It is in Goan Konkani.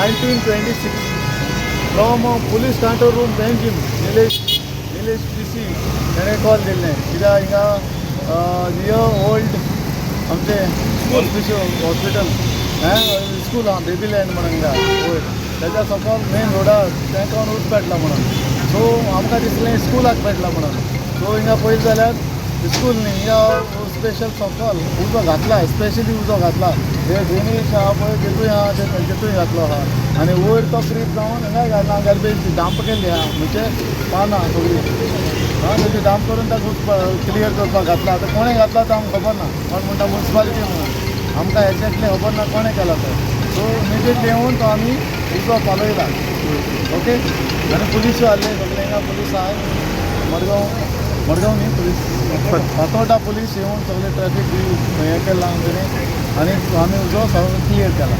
1926 from police control room Panjim. Nilesh, Nilesh PC तेणें कॉल दिल्लें कित्याक हिंगा नियर ओल्ड आमचें हॉस्पिटल हें स्कूल आहा बेबी लँड म्हणून हिंगा वयर तेच्या सकयल मेन रोडार तेंकावन उदक पेटला म्हणून. सो आमकां दिसलें स्कुलाक पेटला म्हणून. सो हिंगा पळयत जाल्यार स्कूल न्ही, हिंगा स्पेशल सकल उजो घातला, स्पेशली उजो घातला. हे ड्रेनेज आहा पळय, तेतूय आहा, तेतूय घातलो आहा आनी वयर तो क्रीप जावन हिंगाय घातला. गार्बेज डांप केल्ली आहा, म्हणजे पानां सगळीं आं तेजी डांप करून ताका क्लियर करपाक घातला. आतां कोणें घातला तो आमकां खबर ना. कोण म्हणटा मुन्सिपालिटी म्हणून, आमकां एक्झॅक्टली खबर ना कोणें केला तो. सो इमिजिएटली येवन तो आमी उजो पालयला. ओके, आनी पुलिसूय आहले सगळे हिंगा. पुलीस आहाय मडगांव, मडगांव न्ही पुलीस, फातोर्डा पुलीस येवन सगळे ट्रॅफीक बी हें केलां तेणी आनी आमी उजो सगळो क्लियर केला.